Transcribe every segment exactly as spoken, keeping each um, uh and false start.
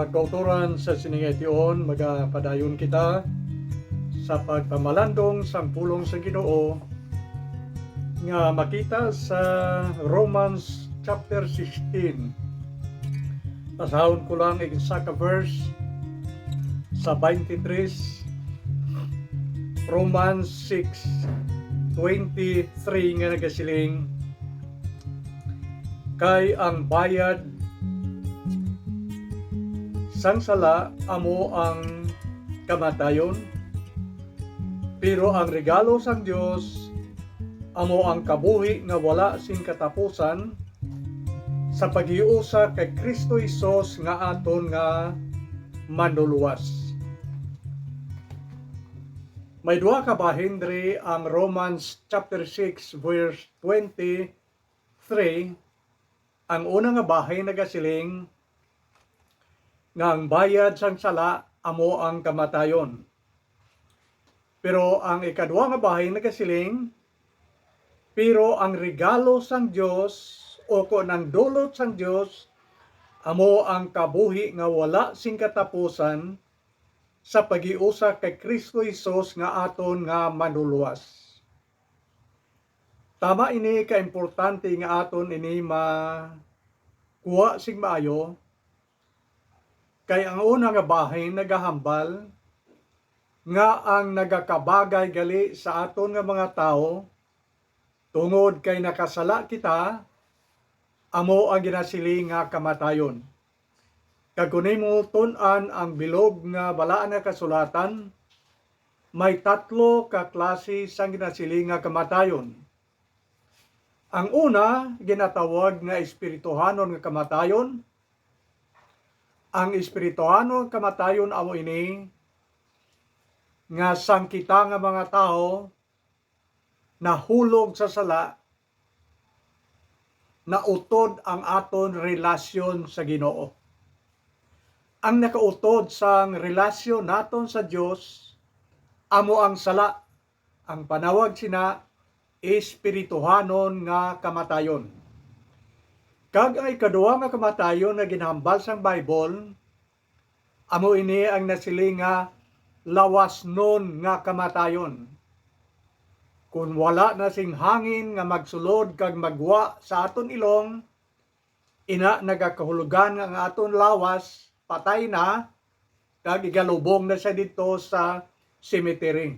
Pagkautoran sa sining tion, magapadayon kita sa pagpamalandong sang pulong sa Ginoo nga makita sa Romans chapter sixteen. Basahon ko lang ang isa ka verse sa twenty-three, Romans six twenty-three, nga nagasiling, "Kay ang bayad sang sala amo ang kamatayon, pero ang regalo sang Dios amo ang kabuhi nga wala sing katapusan sa paghiusa kay Cristo Jesus nga aton nga Manluluwas." May duha ka bahin diri, ang Romans chapter six, verse twenty-three. Ang una nga bahin nagasiling nga ang bayad sang sala amo ang kamatayon. Pero ang ikadua nga bahin nagasiling, "Pero ang regalo sang Dios, o kon ang dulot sang Dios, amo ang kabuhi nga wala sing katapusan sa paghiusa kay Cristo Jesus nga aton nga Manluluwas." Tama ini ka importante nga aton ini makuha sing maayo, kay ang una nga bahin nagahambal nga ang nagakabagay gali sa aton nga mga tawo, tungod kay nakasala kita, amo ang ginasiling nga kamatayon. Kag kon imo tun-an ang bilog nga Balaan nga Kasulatan, may tatlo ka klase sang ginasiling nga kamatayon. Ang una ginatawag nga espirituhanon nga kamatayon. Ang espirituhanon nga kamatayon amo ini nga sang kita nga mga tawo nahulog sa sala, nautod ang aton relasyon sa Ginoo. Ang nakautod sang relasyon naton sa Dios amo ang sala, ang panawag sina espirituhanon nga kamatayon. Kag ang ikaduha nga kamatayon nga ginhambal sang Bible, amo ini ang nasiling nga lawasnon nga kamatayon. Kon wala na sing hangin nga magsulod kag maggwa sa aton ilong, ina nagakahulugan nga ang aton lawas patay na, kag igalubong na siya didto sa cemetery,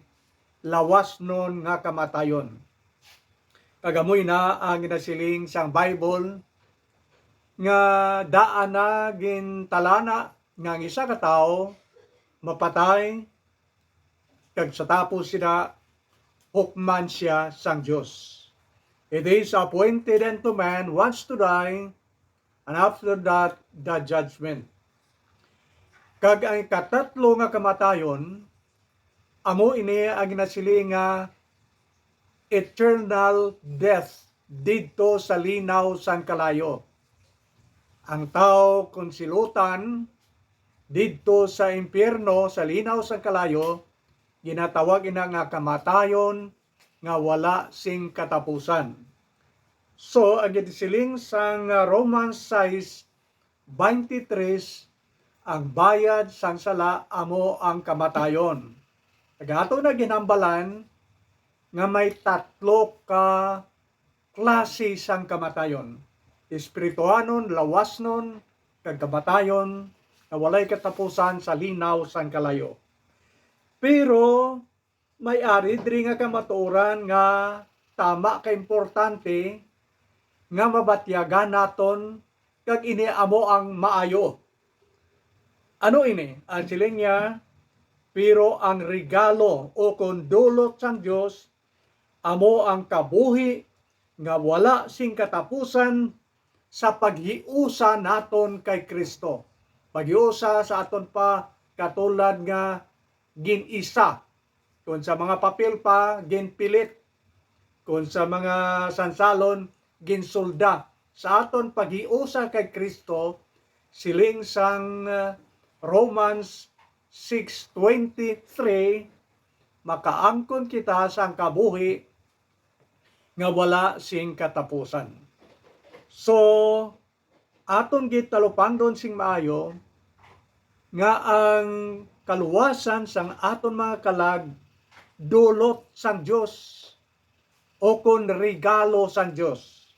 lawasnon nga kamatayon. Kag amo ina ang ginasiling sang Bible, nga daan na gintalana nga ang isa ka tawo mapatay, kag sa tapos sina hukman siya sang Dios. It is appointed unto man once to die, and after that, the judgment. Kag ang ikatatlo nga kamatayon, amo ini ang ginasiling nga eternal death didto sa linaw sang kalayo. Ang tawo kon silutan didto sa impyerno, sa linaw sang kalayo, ginatawag ina nga kamatayon nga wala sing katapusan. So, ang ginasiling sang, ah, Romans sais twenty-three, ang bayad sang sala amo ang kamatayon. Kag ato na ginhambalan nga may tatlo ka klase sang kamatayon: espirituhanon, lawasnon, kag kamatayon nga walay katapusan sa linaw sang kalayo. Pero may ari diri nga kamatuoran nga tama ka importante nga mabatyagan naton, kag ini amo ang maayo. Ano ini? Ang siling niya, "Pero ang regalo o kon dulot sang Dios amo ang kabuhi nga wala sing katapusan sa paghiusa naton kay Cristo." Paghiusa sa aton pa katulad nga gin-isa, kon sa mga papel pa, ginpilit, kon sa mga sansalon, ginsulda. Sa aton paghiusa kay Cristo, siling sang, uh, Romans six twenty-three, makaangkon kita sang kabuhi nga wala sing katapusan. So, aton gid talupangdon sing maayo nga ang kaluwasan sang aton mga kalag dulot sang Dios, o kon regalo sang Dios.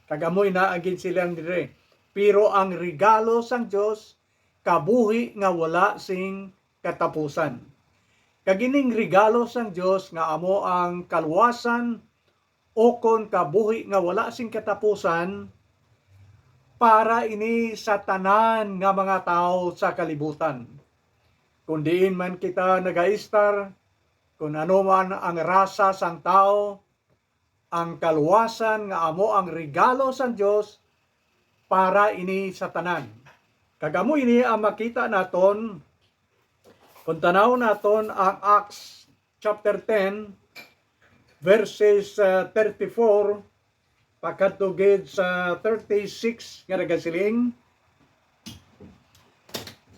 Kag amo ina ang ginsiling diri, "Pero ang regalo sang Dios, kabuhi nga wala sing katapusan." Kag ining regalo sang Dios nga amo ang kaluwasan, o kon kabuhi nga wala sing katapusan, para ini sa tanan nga mga tawo sa kalibutan. Kon diin man kita nagaistar, kon ano man ang rasa sang tawo, ang kaluwasan nga amo ang regalo sang Dios para ini sa tanan. Kag amo ini ang makita naton kon tanaw naton ang Acts chapter ten, verses, ah, thirty-four pakadto gid sa thirty-six, nga nagasiling,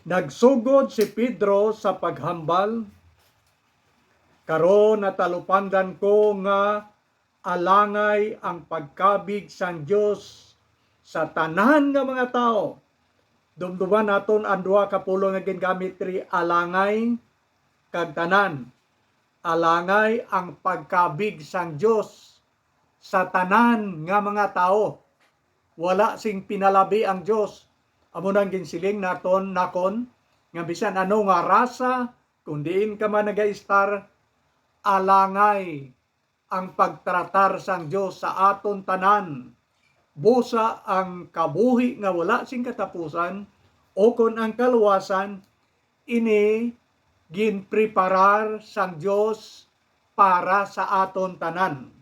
"Nagsugod si Pedro sa paghambal, 'Karon natalupandan ko nga alangay ang pagkabig sang Dios sa tanan nga mga tawo.'" Dumduman naton ang duha ka pulong nga gingamit diri, alangay kag tanan. Alangay ang pagkabig sang Dios sa tanan nga mga tawo. Wala sing pinalabi ang Dios. Amo nang ginsiling naton, nakon, nga bisan ano nga rasa, kon diin ka man nagaistar, alangay ang pagtratar sang Dios sa aton tanan. Busa ang kabuhi nga wala sing katapusan, o kon ang kaluwasan, ini ginpreparar sang Dios para sa aton tanan.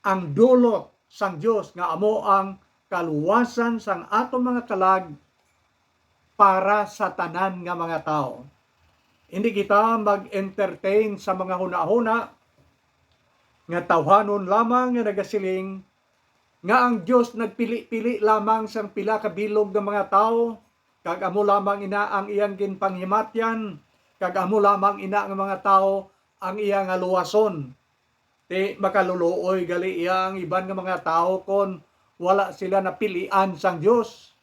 Ang dulot sang Dios nga amo ang kaluwasan sang aton mga kalag para sa tanan nga mga tawo. Hindi kita mag-entertain sa mga hunahuna nga tawhanon lamang nga nagasiling nga ang Dios nagpili-pili lamang sang pila ka bilog nga mga tawo, kag amo lamang ina ang iyang ginpanghimatyan, kag amo lamang ina nga mga tawo ang iya nga luwason. Ti makaluluoy gali iya ang iban nga mga tawo kon wala sila napilian sang Dios.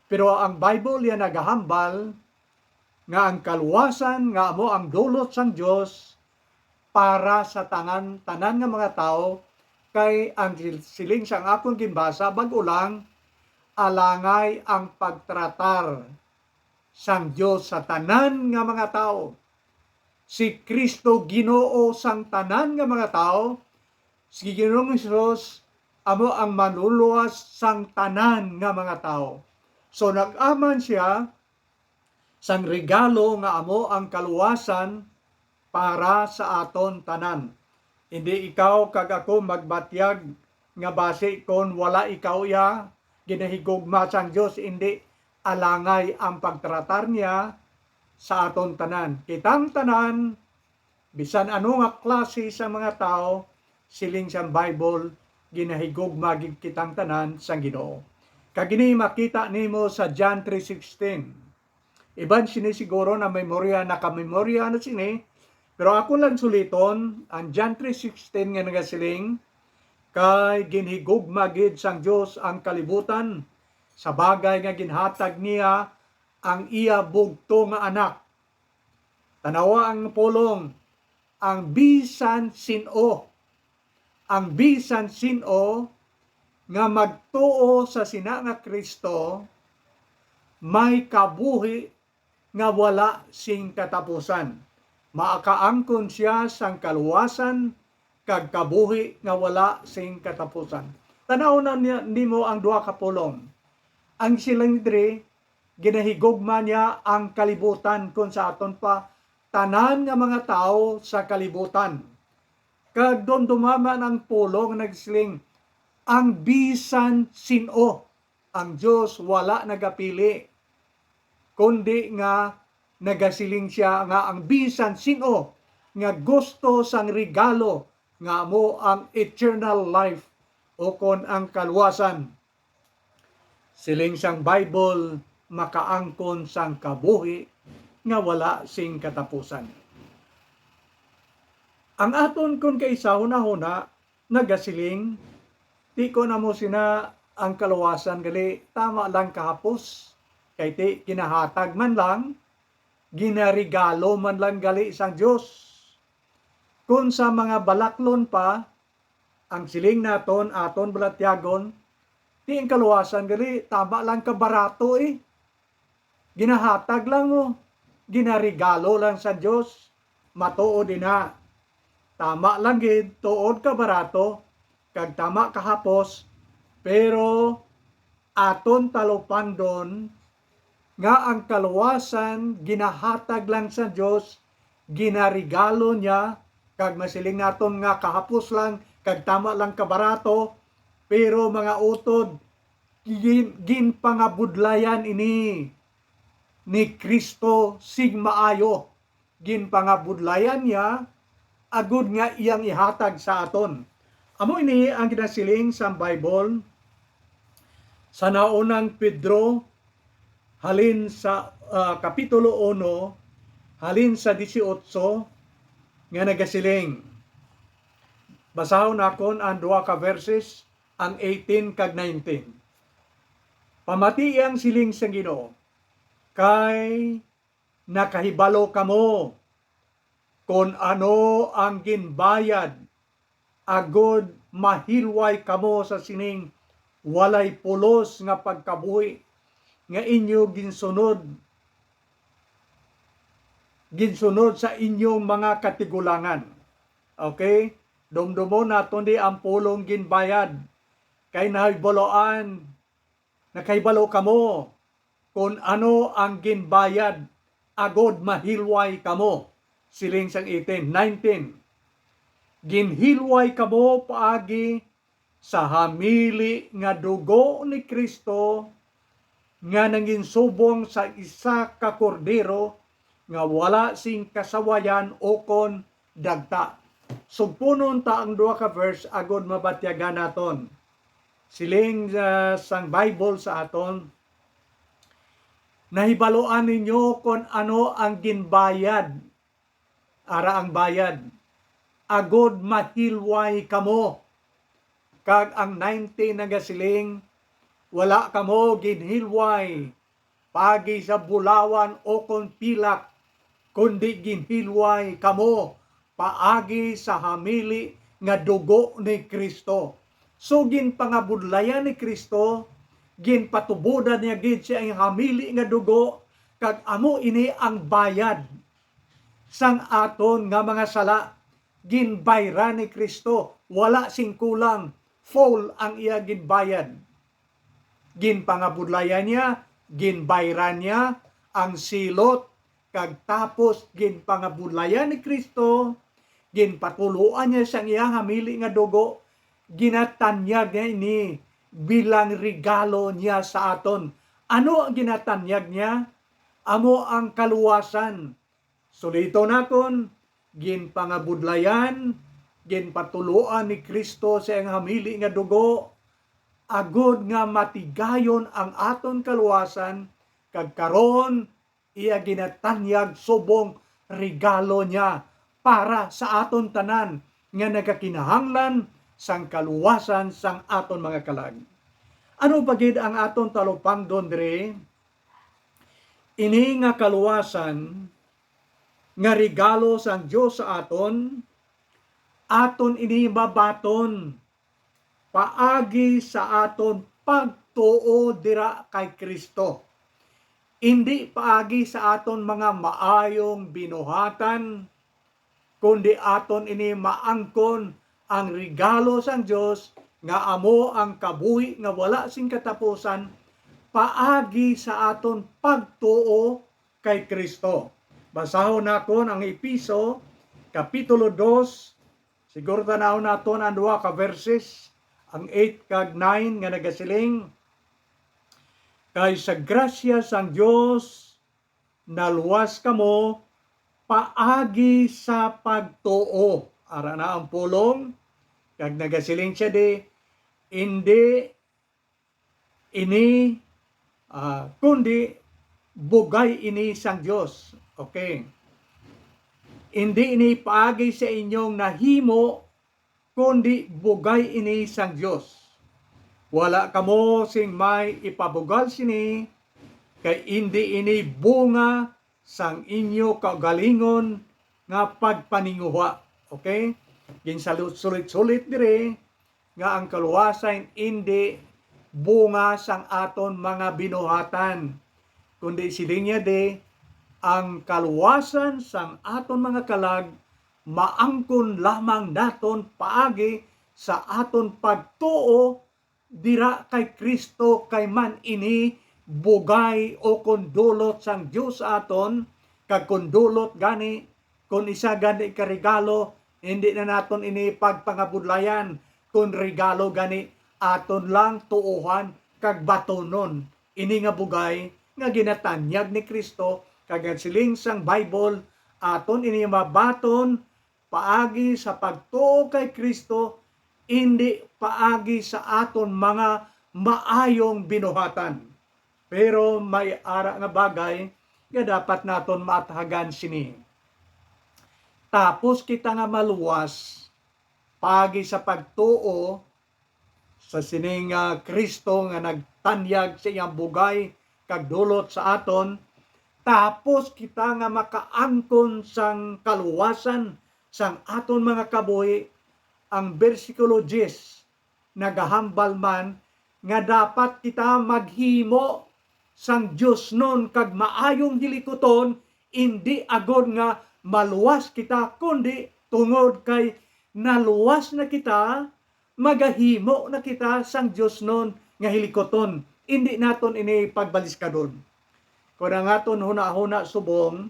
Pero ang Bible iya nagahambal nga ang kaluwasan nga amo ang dulot sang Dios para sa tangan, tanan nga mga tawo, kay ang sil-, siling sang akon ginbasa, bag-o lang, alangay ang pagtratar sang Dios sa tanan nga mga tawo. Si Cristo Ginoo sang tanan nga mga tawo, si Ginoong Hesus amo ang manluluwas sang tanan nga mga tawo. So, nag-aman siya sang regalo nga amo ang kaluwasan para sa aton tanan. Indi ikaw kag ako magbatyag nga basi kon wala ikaw iya, ginahigugma sang Dios, indi alangay ang pagtratar niya sa aton tanan. Kitang tanan, bisan ano nga klase sa mga tawo, siling sang Bible, ginahigugma gid kitang tanan sang Ginoo. Kag ini makita nimo sa John three sixteen. Iban sini siguro na memorya, nakamemorya na sini, pero ako lang suliton ang John three sixteen nga nagasiling, "Kay ginhigugma gid sang Dios ang kalibutan sa bagay nga ginhatag niya ang iya bugto nga Anak." Tanawa ang pulong, ang bisan sin-o, ang bisan sin-o nga magtuo sa sina nga Cristo may kabuhi nga wala sing katapusan. Makaangkon sia sang kaluwasan kag kabuhi nga wala sing katapusan. Tanaw na ni-, nimo ang duha ka pulong. Ang siling diri, ginahigugma niya ang kalibutan, kon sa aton pa, tanan nga mga tawo sa kalibutan. Kag dumdumama ang pulong nagsiling, ang bisan sin-o. Ang Dios wala nagapili, kundi nga nagasiling sia nga ang bisan sin-o nga gusto sang regalo nga amo ang eternal life, o kon ang kaluwasan, siling sang Bible, makaangkon sang kabuhi nga wala sing katapusan. Ang aton kon kaisa hunahuna nagasiling, "Ti kon amo sina ang kaluwasan, gali tama lang kahapos, kay ti ginahatag man lang ginaregalo man lang gali sang Dios. Kon sa mga balaklon pa, ang siling naton, aton balatyagon, ti ang kaluwasan gali, tama lang ka barato, eh. Ginahatag lang mo, ginaregalo lang sa Dios. Matuod ina. Tama lang gid, tuod ka barato, kag tama ka hapos, pero aton talupangdon nga ang kaluwasan ginahatag lang sa Dios, ginaregalo niya, kag masiling naton nga kahapos lang kag tama lang ka barato, pero, mga utod, gin-, ginpangabudlayan ini ni Cristo sing maayo. Ginpangabudlayan niya agud nga iyang ihatag sa aton. Amo ini ang ginasiling sang Bible sa naunang Pedro, halin sa, ah, kapitulo uno, halin sa dieciocho, nga nagasiling. Basahon nakon ang duha ka verses, ang eighteen kag nineteen. Pamati ang siling sang Ginoo, kay nakahibalo kamo kon ano ang ginbayad, agod mahilway kamo sa sining walay pulos nga pagkabuhi nga inyo ginsunod, ginsunod sa inyong mga katigulangan. Okay? Dumdumon naton di ang pulong ginbayad, kay nahibaluan, nakahibalo kamo kon ano ang ginbayad agod mahilway kamo. Siling sang eighteen, nineteen, ginhilway kamo paagi sa hamili nga dugo ni Cristo, nga nanginsubong sa isa ka kordero nga wala sing kasawayan ukon dagta. Sugponon ta ang duha ka verse agod mabatyagan naton. Siling, ah, sang Bible sa aton, nahibaluan ninyo kon ano ang ginbayad, ara ang bayad, agod mahilway kamo. Kag ang nineteen nagasiling, wala kamo ginhilway paagi sa bulawan ukon pilak, kundi ginhilway kamo paagi sa hamili nga dugo ni Cristo. So, ginpangabudlayan ni Cristo, ginpatubodan niya gid siya ang hamili nga dugo, kag amo ini ang bayad sang aton nga mga sala. Ginbayran ni Cristo, wala sing kulang, full ang iya ginbayad. Ginpangabudlayan niya, ginbayran niya ang silot, kag tapos ginpangabudlayan ni Cristo, ginpatuloan niya sang iyang hamili nga dugo, ginatanyag niya ini bilang regalo niya sa aton. Ano ang ginatanyag niya? Amo ang kaluwasan. Sulito nakon, ginpangabudlayan, ginpatuloan ni Cristo sa iyang hamili nga dugo, agod nga matigayon ang aton kaluwasan, kag karon iya ginatanyag subong regalo niya para sa aton tanan nga nagakinahanglan sang kaluwasan sang aton mga kalag. Ano ba gid ang aton talupangdon diri? Ini nga kaluwasan nga regalo sang Dios sa aton, aton ini mabaton paagi sa aton pagtuo dira kay Cristo. Indi paagi sa aton mga maayong binuhatan, kundi aton ini maangkon ang regalo sang Dios nga amo ang kabuhi nga wala sing katapusan paagi sa aton pagtuo kay Cristo. Basahon nakon ang Efeso, Kapitulo dos, siguro tan-awon naton ang duha ka verses, ang eight kag nine nga nagasiling, "Kay sa grasya sang Dios, naluwas kamo paagi sa pagtuo." Ara na ang pulong, kag nagasiling siya di, "Indi ini, ah, kundi bugay ini sang Dios." Okay. "Indi ini paagi sa inyong nahimo, kundi bugay ini sang Dios. Wala kamo sing may ipabugal sini, kay indi ini bunga sang inyo kaugalingon nga pagpaninguha. Okay? Ginsalut-, sulit-sulit diri nga ang kaluwasan indi bunga sang aton mga binuhatan, kundi siling niya di, ang kaluwasan sang aton mga kalag maangkon lamang naton paagi sa aton pagtuo dira kay Cristo, kay man ini bugay o kon dulot sang Dios sa aton, kag kon dulot gani, kon isa gani ka regalo, hindi na naton ini pagpangabudlayan, kon regalo gani, aton lang tuohan kag batonon ini nga bugay nga ginatanyag ni Cristo, kag ang siling sang Bible, aton ini mabaton paagi sa pagtuo kay Cristo, indi paagi sa aton mga maayong binuhatan. Pero may ara nga bagay nga dapat naton maathagan sini. Tapos kita nga maluwas paagi sa pagtuo sa sining, ah, Cristo nga nagtanyag sa iyang bugay kag dulot sa aton, tapos kita nga makaangkon sang kaluwasan sang aton mga kabuhi, ang bersikulo diyes nagahambal man nga dapat kita maghimo sang diosnon kag maayong hilikuton, indi agod nga maluwas kita, kundi tungod kay naluwas na kita, magahimo na kita sang diosnon nga hilikuton. Indi naton ini pagbaliskadon. Kon ang aton hunahuna subong,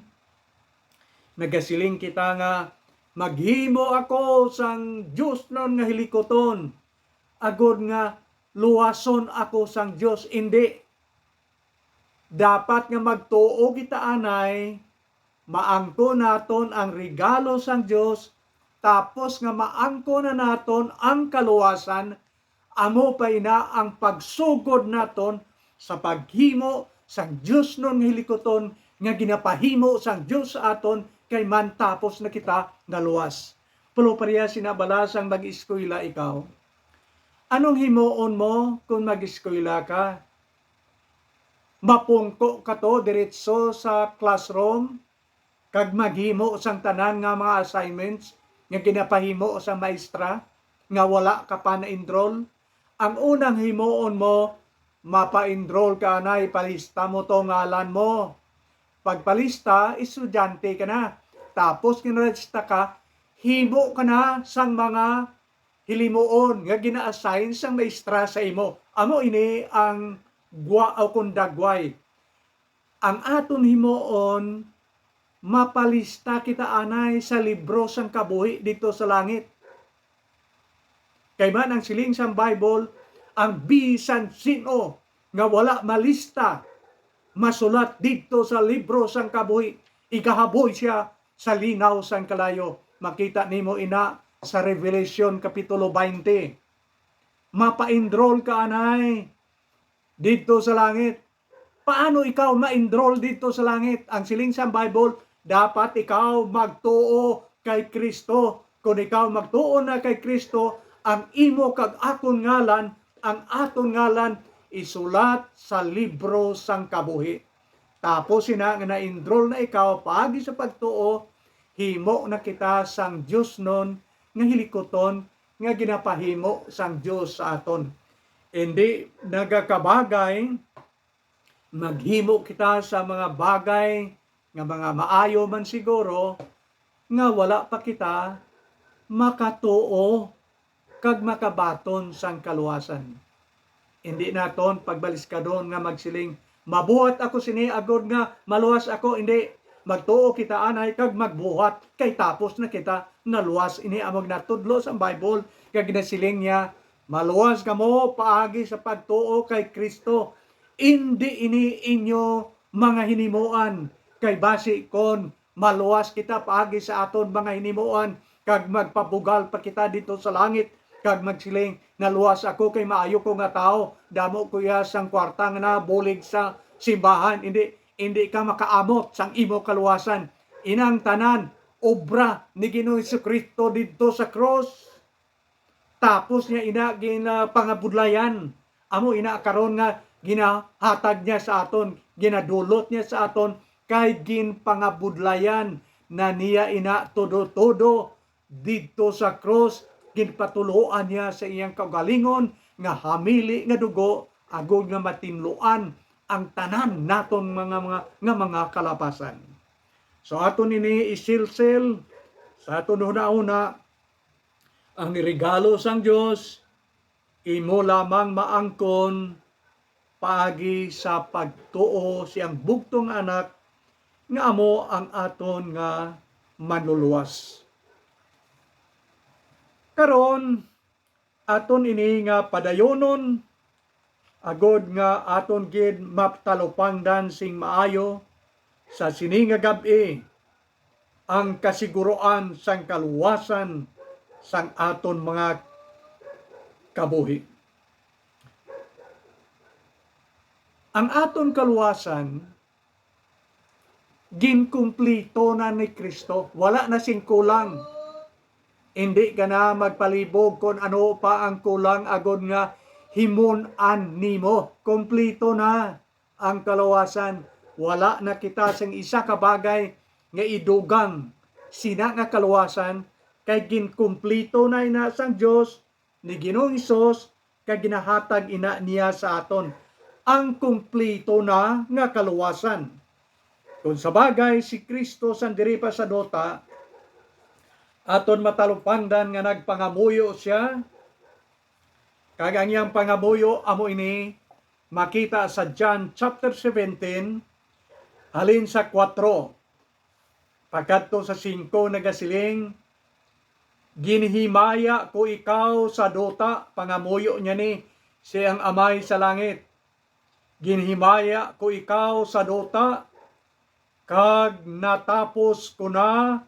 nagasiling kita nga, "Maghimo ako sang diosnon nga hilikuton, agod nga luwason ako sang Dios." Indi. Dapat nga magtuo kita anay, maangkon naton ang regalo sang Dios, tapos nga maangkon na naton ang kaluwasan, amo pa ina ang pagsugod naton sa paghimo sang diosnon nga hilikuton nga ginapahimo sang Dios sa aton, kay man tapos na kita nga luwas. Pero pareha sina bala sang mag-eskwela ikaw. Anong himuon mo kon mag-eskwela ka? Mapungko ka to diretso sa classroom kag maghimo sang tanan nga mga assignments nga ginapahimo sa maestra nga wala ka pa na-enroll? Ang unang himuon mo, mapa-enroll ka anay, palista mo to ngalan mo. Pagpalista, estudyante ka na. Tapos ginrehista ka, himo ka na sang mga hilimuon nga gina-assign sang maestra sa imo. Amo ini ang gwa o kon dagway. Ang aton himuon, mapalista kita anay sa libro sang kabuhi didto sa langit. Kay man ang siling sang Bible, ang bisan sin-o nga wala malista, masulat didto sa libro sang kabuhi, ikahaboy sia sa linaw sang kalayo. Makita nimo ina sa Revelation Kapitulo twenty. Mapa-enroll ka anay didto sa langit. Paano ikaw ma-enroll didto sa langit? Ang siling sang Bible, dapat ikaw magtuo kay Cristo. Kon ikaw magtuo na kay Cristo, ang imo kag akon ngalan, ang aton ngalan, isulat sa libro sang kabuhi. Tapos ina nga na-enroll na ikaw paagi sa pagtuo, himo na kita sang diosnon nga hilikuton nga ginapahimo sang Dios sa aton. Indi nagakabagay maghimo kita sa mga bagay nga mga maayo man siguro nga wala pa kita makatuo kag makabaton sang kaluwasan. Indi naton pagbaliskadon nga magsiling, "Mabuhat ako sini agod nga maluwas ako." Indi, magtuo kita anay kag magbuhat, kay tapos na kita naluwas. Ini among natudlo sa Bible, kag ginasiling niya, "Maluwas kamo paagi sa pagtuo kay Cristo." Indi ini inyo mga hinimuan, kay basi kon maluwas kita paagi sa aton mga hinimuan, kag magpabugal pa kita didto sa langit, kag magsiling, "Naluwas ako kay maayo ko nga tawo, damo ko iya sang kwarta nga nabulig sa simbahan." Indi, indi ka makaamot sang imo kaluwasan. Inang tanan, obra ni Ginoong Jesu-Cristo didto sa krus. Tapos niya ina ginapangabudlayan. Amo ina karon nga ginahatag niya sa aton, ginadulot niya sa aton, kay ginpangabudlayan na niya ina todo-todo didto sa krus. Ginpatuloan niya sa iyang kaugalingon nga hamili nga dugo agod nga matinluan ang tanan naton mga, mga, nga mga kalapasan. So, aton ini isilsil sa aton hunahuna, ang regalo sang Dios imo lamang maangkon paagi sa pagtuo siyang bugtong Anak nga amo ang aton nga Manluluwas. Karon, aton ini nga padayonon, agod nga aton gid matalupangdan sing maayo sa sini nga gab-i ang kasiguruan sang kaluwasan sang aton mga kabuhi. Ang aton kaluwasan ginkumpleto na ni Cristo, wala na sing kulang. Indi ka na magpalibog kon ano pa ang kulang agod nga himon-an nimo. Kumpleto na ang kaluwasan. Wala na kita sing isa ka bagay nga idugang sina nga kaluwasan, kay ginkumpleto na ina sang Dios ni Ginoong Hesus, kag ginahatag ina niya sa aton ang kumpleto na nga kaluwasan. Kung sa bagay, si Cristo sang diri pa sa duta, aton matalupangdan nga nagpangamuyo sia, kag ang iyang pangamuyo amo ini makita sa John chapter seventeen, halin sa kuwatro pakadto sa singko, nagasiling, "Ginhimaya ko ikaw sa duta," pangamuyo niya ni, si ang Amay sa langit. "Ginhimaya ko ikaw sa duta, kag natapos ko na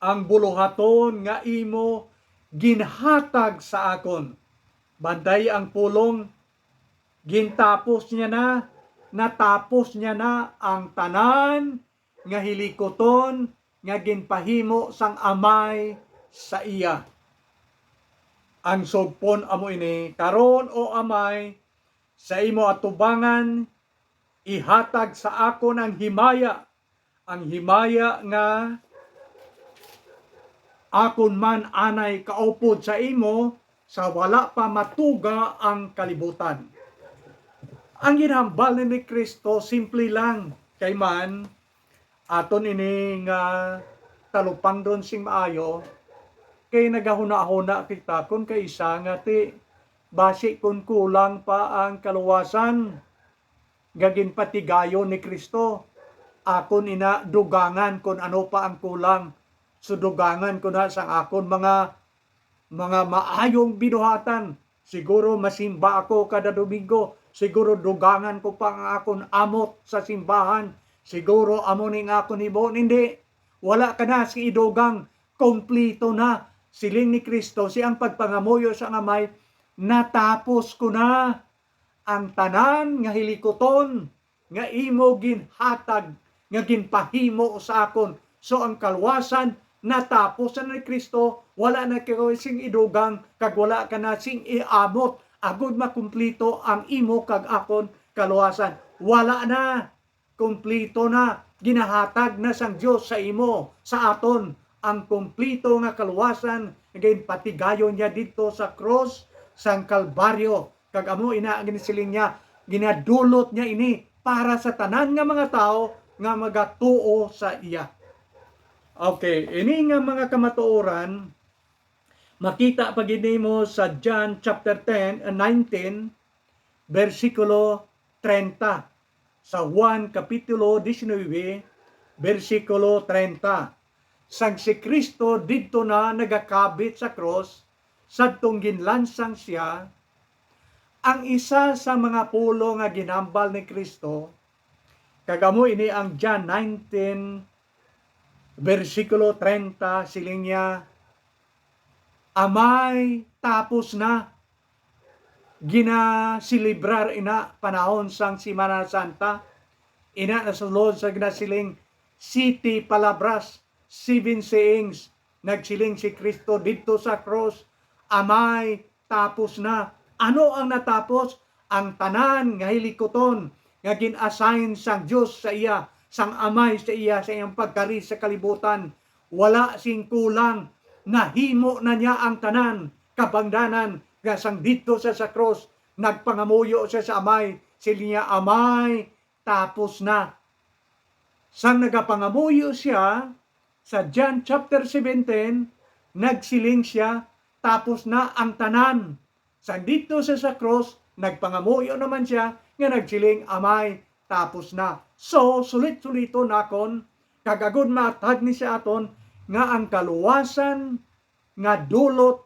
ang buluhaton nga imo ginhatag sa akon." Bantay ang pulong, gintapos niya na, natapos niya na ang tanan nga hilikuton nga ginpahimo sang Amay sa iya. Ang sugpon amo ini, "Karon, O Amay, sa imo atubangan, ihatag sa akon ang himaya, ang himaya nga akon man anay kaupod sa imo sa wala pa matuga ang kalibutan." Ang ginhambal ni Cristo simple lang, kay man aton ini nga talupangdon sing maayo, kay nagahunahuna kita kon kaisa nga ti basi kon kulang pa ang kaluwasan nga ginpatigayon ni Cristo, akon ina dugangan kon ano pa ang kulang. So, dugangan ko na sang akon mga, mga maayong binuhatan. Siguro masimba ako kada Domingo. Siguro dugangan ko pa ang akon amot sa simbahan. Siguro amo ni nga akon himuon. Hindi. Wala ka na sing idugang. Kompleto na. Siling ni Cristo, si ang pagpangamuyo sa Amay, "Natapos ko na ang tanan nga hilikuton nga imo ginhatag, nga ginpahimo sa akon." So, ang kaluwasan natapos na ni Cristo, wala na ka sing idugang, kag wala ka na sing iamot, agud makumplito ang imo kag akon kaluwasan. Wala na, kumplito na, ginahatag na sang Dios sa imo, sa aton, ang kumplito nga kaluwasan nga ginpatigayon niya didto sa krus sang Kalbaryo. Kag amo ina ang ginasiling niya, ginadulot niya ini para sa tanan nga mga tawo nga magatuo sa iya. Okay, ini nga mga kamatuoran, makita pa gid nimo sa John chapter ten, uh, nineteen, bersikulo treinta. Sa Juan kapitulo diecinuebe, bersikulo treinta. Sang si Cristo didto na nagakabit sa krus, sadtong ginlansang sia, ang isa sa mga pulong nga ginhambal ni Cristo, kag amo ini ang John nineteen, bersikulo treinta, siling niya, "Amay, tapos na." Ginaselebrar ina panahon sang Semana Santa. Ina nasulod sa ginasiling, siti palabras, seven sayings. Nagsiling si Cristo didto sa krus, "Amay, tapos na." Ano ang natapos? Ang tanan nga hilikuton nga gin-assign sang Dios sa iya, sang Amay sa iya sa iyang pagkari sa kalibutan. Wala sing kulang, nahimo na niya ang tanan. Kabangdanan nga sang didto sa, sa krus, nagpangamuyo siya sa Amay, siling niya, "Amay, tapos na." Sang nagapangamuyo siya, sa John chapter seventeen, nagsiling siya, "Tapos na ang tanan." Sang didto siya sa krus, nagpangamuyo naman siya nga nagsiling, "Amay, tapos na." So, sulit-suliton nakon, kag agud maatag ni sa aton nga ang kaluwasan nga dulot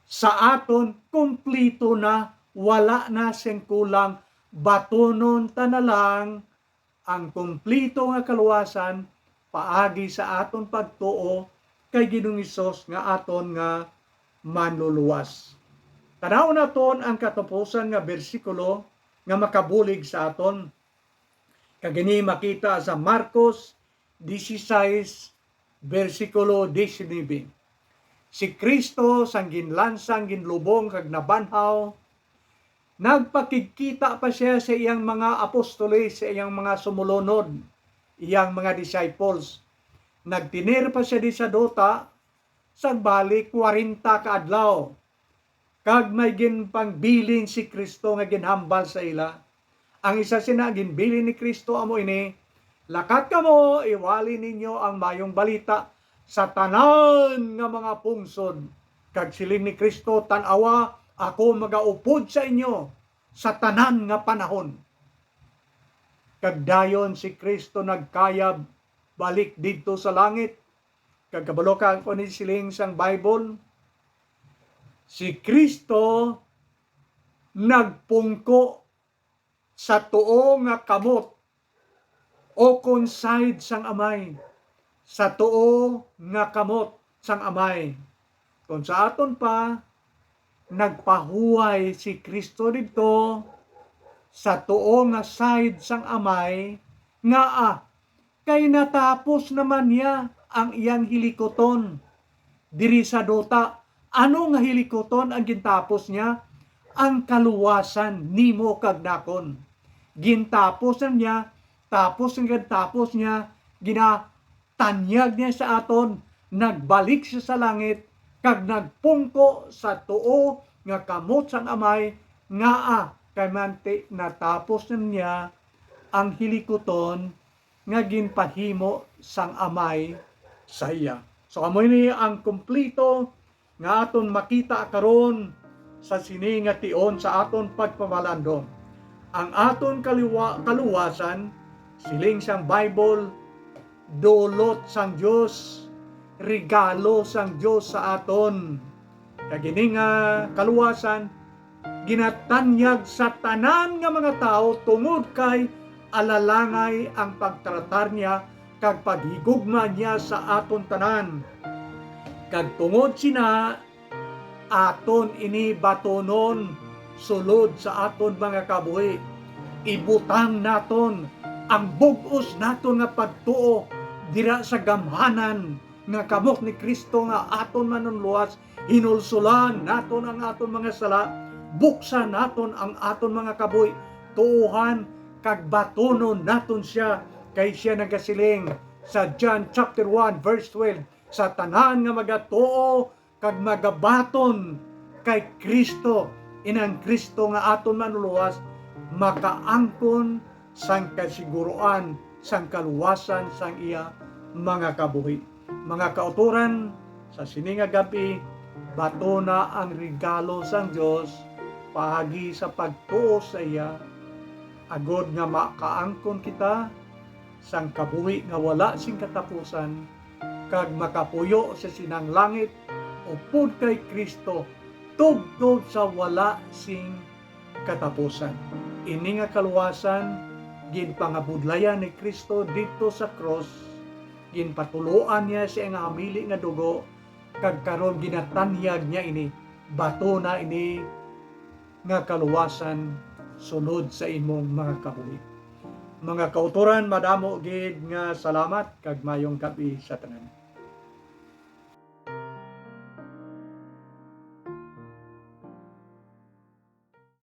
sa aton kumpleto na, wala na sing kulang, batunon ta na lang ang kumpleto nga kaluwasan paagi sa aton pagtuo kay Ginoong Hesus nga aton nga Manluluwas. Tan-awon naton ang katapusan nga bersikulo nga makabulig sa aton. Kag ini makita sa Marcos dieciséis, bersikulo diecinuebe. Si Cristo, sang ginlansang, ginlubong, kag nabanhaw, nagpakigkita pa sia sa iyang mga apostoles, sa iyang mga sumulunod, iyang mga disciples. Nagtener pa sia di sa duta, sang bali, kwarenta ka adlaw. Kag may ginpangbilin si Cristo nga ginhambal sa ila. Ang isa sina ginbilin ni Cristo amo ini, "Lakat kamo, iwali ninyo ang mayong balita sa tanan nga mga pungsod." Kag siling ni Cristo, "Tan-awa, ako magaupod sa inyo sa tanan nga panahon." Kag dayon si Cristo nagkayab balik didto sa langit. Kag kabalo ka ang kuan ni siling sang Bible, si Cristo nagpungko sa tuo nga kamot, o kon side sang Amay, sa tuo nga kamot sang Amay. Kon sa aton pa, nagpahuway si Cristo didto sa tuo nga side sang Amay, ngaa kay natapos naman niya ang iyang hilikuton diri sa duta. Ano nga hilikuton ang gintapos niya? Ang kaluwasan nimo kag nakon. Gintapos na niya, tapos nga gintapos niya, ginatanyag niya sa aton, nagbalik siya sa langit, kag nagpungko sa tuo nga kamot sang Amay, ngaa kay manti natapos na niya ang hilikuton nga ginpahimo sang Amay sa iya. So, amo ini ang kumpleto nga aton makita karon sa sini nga tion sa aton pagpamalandong. Ang aton kaliwa-, kaluwasan, siling sang Bible, dulot sang Dios, regalo sang Dios sa aton. Kag ini nga kaluwasan ginatanyag sa tanan nga mga tawo, tungod kay alalangay ang pagtratar niya kag paghigugma niya sa aton tanan. Kag tungod sina, aton ini batunon sulod sa aton mga kabuhi. Ibutang naton ang bug-os naton nga pagtuo dira sa gamhanan nga kamot ni Cristo nga aton Manunluwas. Hinulsulan naton ang aton mga sala, buksan naton ang aton mga kabuhi, tuohan kag batunon naton sia, kay sia nagasiling sa John chapter one verse twelve, "Sa tanan nga magatuo kag magabaton kay Cristo, inang Cristo nga aton Manlulowas, makaangkon sang kasiguruan sang kaluwasan sang iya mga kabuhi." Mga kautoran, sa sini nga gab-i, batona ang regalo sang Dios paagi sa pagtuo sa iya, agod nga makaangkon kita sang kabuhi nga wala sing katapusan, kag makapuyo sa sinang langit upod kay Cristo, tubtob sa wala sing katapusan. Ini nga kaluwasan ginpangabudlayan ni Cristo didto sa krus, ginpatuloan niya sa iyang hamili nga dugo, kag karon ginatanyag niya ini. Batona ini nga kaluwasan sulod sa imong mga kabuhi. Mga kautoran, madamo gid nga salamat kag mayong gab-i sa tanan.